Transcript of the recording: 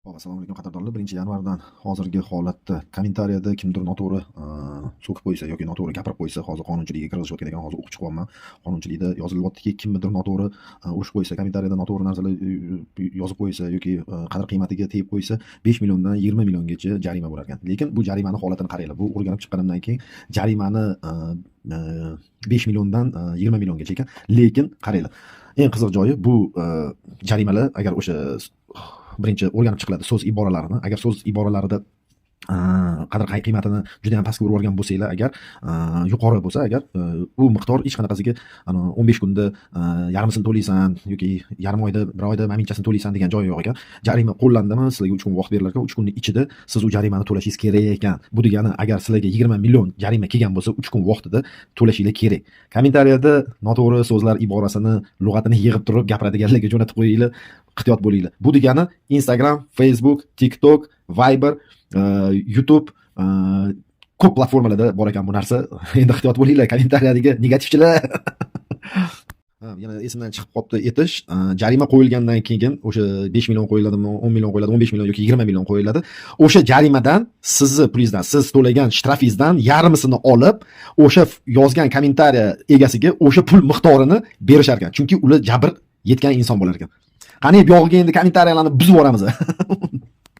Xo'p, assalomu alaykum, qadrdonlar. 1-yanvardan hozirgi holatda kommentariyada kimdir noto'g'ri so'kib qo'ysa yoki noto'g'ri gapirib qo'ysa, hozir qonunchilikka kirgizishayotgan ekan, hozir o'qib chiqyapman. Qonunchilikda yozilyaptiki, kimnidir noto'g'ri urishib qo'ysa, kommentariyada noto'g'ri narsalar yozib qo'ysa yoki qadr-qiymatiga tegib qo'ysa, 5 milliondan 20 milliongacha jarima bo'lar ekan. Lekin bu jarimani holatini qaranglar. Bu o'rganib chiqqanimdan keyin jarimani 5 milliondan 20 milliongacha ekan. Lekin qaranglar. Eng qiziq joyi bu jarimalar agar o'sha birinchi o'rganib chiqiladi so'z iboralarini. Agar so'z iboralarida qadr qiymatini juda ham pastga urib yuborgan bo'lsanglar, agar yuqori bo'lsa, agar u miqdor hech qanaqasiga ani 15 kunda yarmisini to'laysan yoki yarim oyda, bir oyda maminchasini to'laysan degan joyi yo'q ekan. Jarima qo'llandimi, sizlarga 3 kun vaqt berilar ekan. 3 kunning ichida siz u jarimani to'lashingiz kerak ekan. Bu degani, agar sizlarga 20 million jarima kelgan bo'lsa, 3 kun vaqtida to'lashinglar kerak. Kommentariyada noto'g'ri so'zlar iborasini, lug'atini yig'ib turib gapiradiganlarga jo'natib qo'yinglar, ehtiyot bo'linglar. Bu degani Instagram, Facebook, TikTok, Viber, YouTube, ko'p platformalarda bor ekan bu narsa. Endi ehtiyot bo'linglar, kommentariyadagi negativchilar. Ha, yana esimdan chiqib qolibdi aytish. Jarima qo'yilgandan keyin o'sha 5 million qo'yiladimi, 10 million qo'yiladi, 15 million yoki 20 million qo'yiladi. O'sha jarimadan, sizni pulingizdan, siz to'lagan shtrafingizdan yarmisini olib, o'sha yozgan kommentariya egasiga o'sha pul miqdorini berishar ekan. Chunki ular jabr yetgan inson bo'lar ekan. Qani, bu yog'iga endi kommentariyalarni buzib yuboramiz.